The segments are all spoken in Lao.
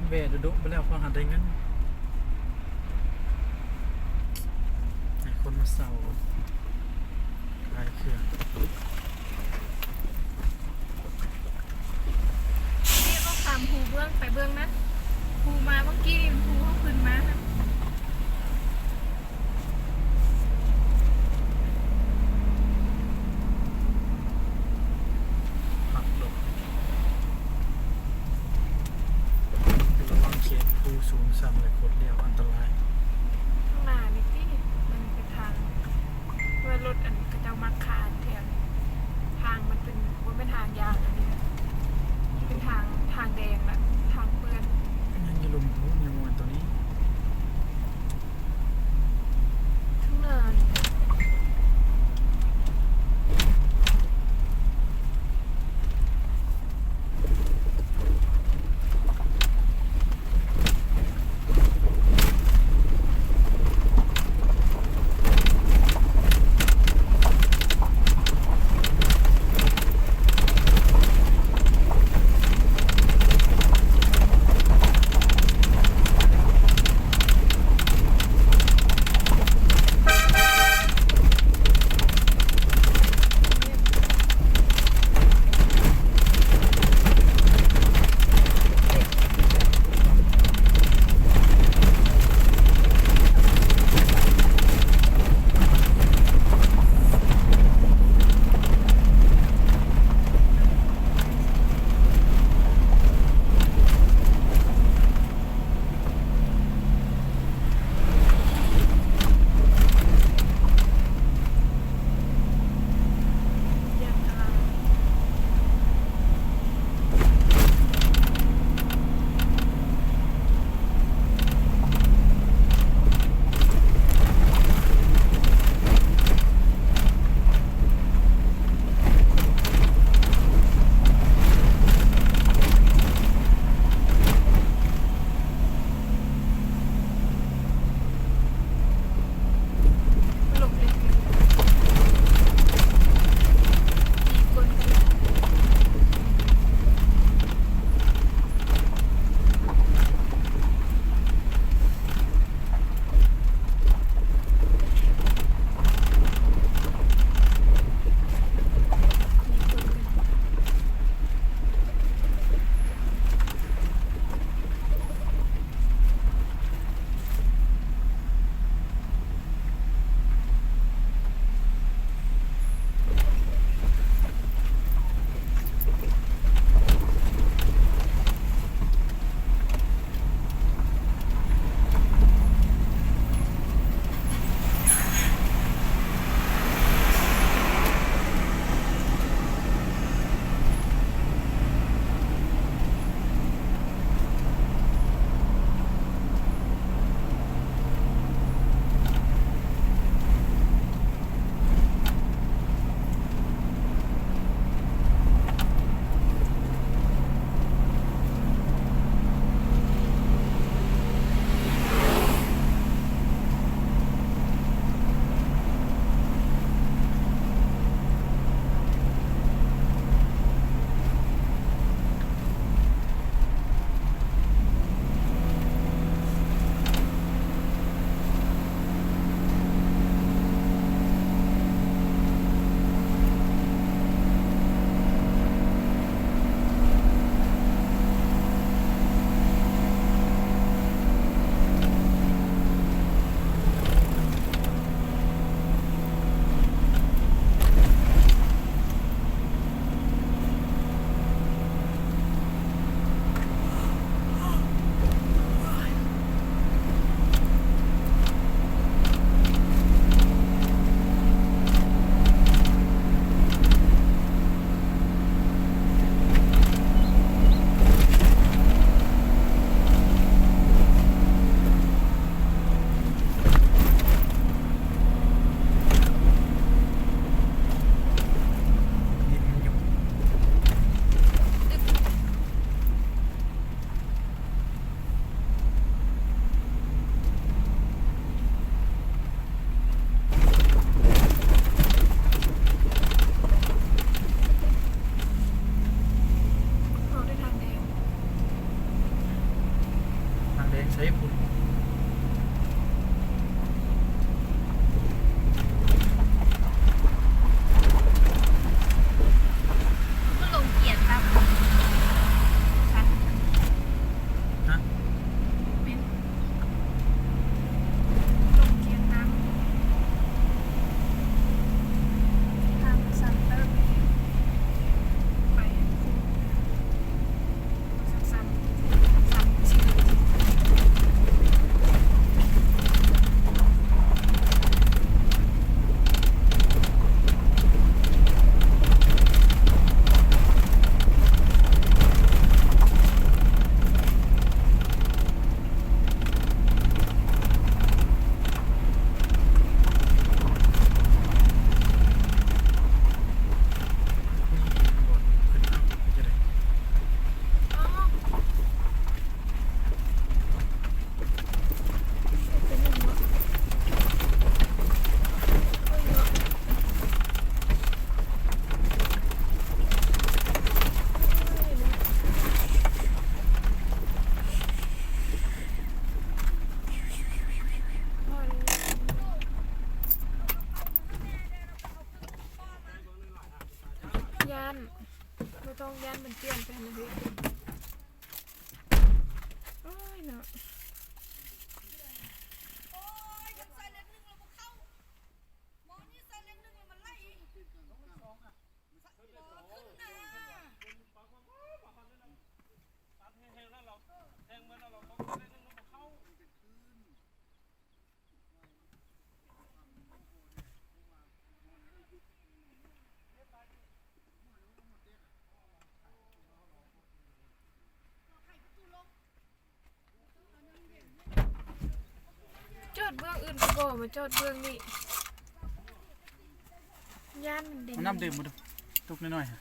ແວ່ດຸໆໄປແລ້ວ ພໍຫາໄດ້ເງິນ ໃຫ້ຄົນມາເຊົ່າຂາຍເຄື່ອງ. ນີ້ກໍຂ້າມພູເບື້ອງໄປເບື້ອງນັ້ນ ພູມາເມື່ອກີ້ນີ້ ພູເຮົາຂຶ້ນມານະ. ພັກລົງ ລະວັງເຂດພູສູງຊັນ ແລະ ຄົດລ້ຽວອັນຕະລາຍ. ຂ້າງໜ້ານີ້ຕິ ມັນເປັນທາງ ເພື່ອລົດອັນເຂົາເຈົ້າມັກຂານແຖວນີ້ ທາງມັນເປັນ ບໍ່ແມ່ນທາງຢາງອັນນີ້ນະ ເປັນທາງ ທາງແດງລະ ທາງເປື້ອນ. ຍັງຢູ່ລຸ່ມພຸ້ນ ຍັງບໍ່ແມ່ນໂຕນີ້. ຢ້ານ ບໍ່ຕ້ອງຢ້ານມັນປ່ຽນໄປຫັ້ນນະເຮີ້ຍ. ໂອ້ຍເນາະ. ຈອດເບື້ອງອື່ນກໍບໍ່ ມາຈອດເບື້ອງນີ້ ຢ້ານມັນດິນ. ເອົານ້ຳດື່ມມາດູ ຕຸກນ້ອຍໆ.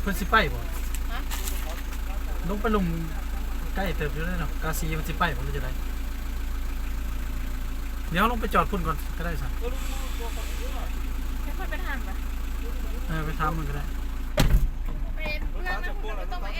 ເພິ່ນຊິໄປບໍ່? ຮະ? ລົງໄປລຸ່ມໃກ້ເຕີບຢູ່ເດເນາະ ກາສີເພິ່ນຊິໄປບໍ່ ຫຼືຈັ່ງໃດ? ດຽວເຮົາລົງໄປຈອດພຸ້ນກ່ອນກໍໄດ້ຊະ. ແລ້ວຄ່ອຍໄປຖາມປະ? ເອີ ໄປຖາມເພິ່ນກໍໄດ້. ໄປເພື່ອນມັນ ມັນກໍຕ້ອງມາ